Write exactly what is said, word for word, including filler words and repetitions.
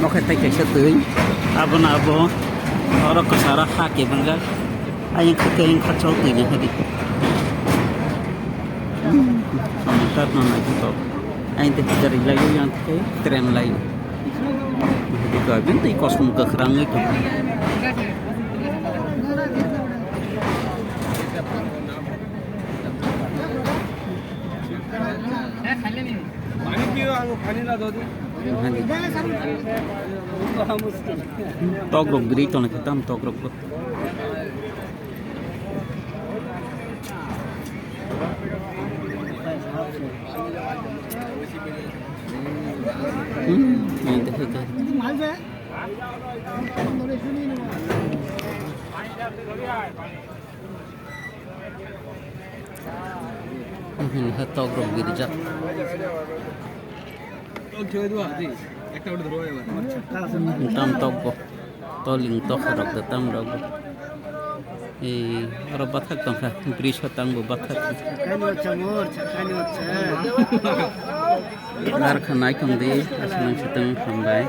Oke, tei kaisa twi. Abono abo oro kwcharo ha kebengkha. Ayang kha khe ayang kha chol twi ni hadi. Samung tatno naithotok. Ayang tei gari laio, yang tei train laio. Hadi ko abin tei kosom kwkhwrangwi tong. पानी पियो, हमको पानी ला दो दी। Tok rok biri tong khe tam tok rok bo. Hmm, ang teh khe. Hwnwi khe tok rok birjak. Tam tok bo. Toling tokha rok da tam rok bo. Ei, oro bathak tongkha. Bridge o tang bo bathak. Narkha naithong di, aswk nang sitang hambai.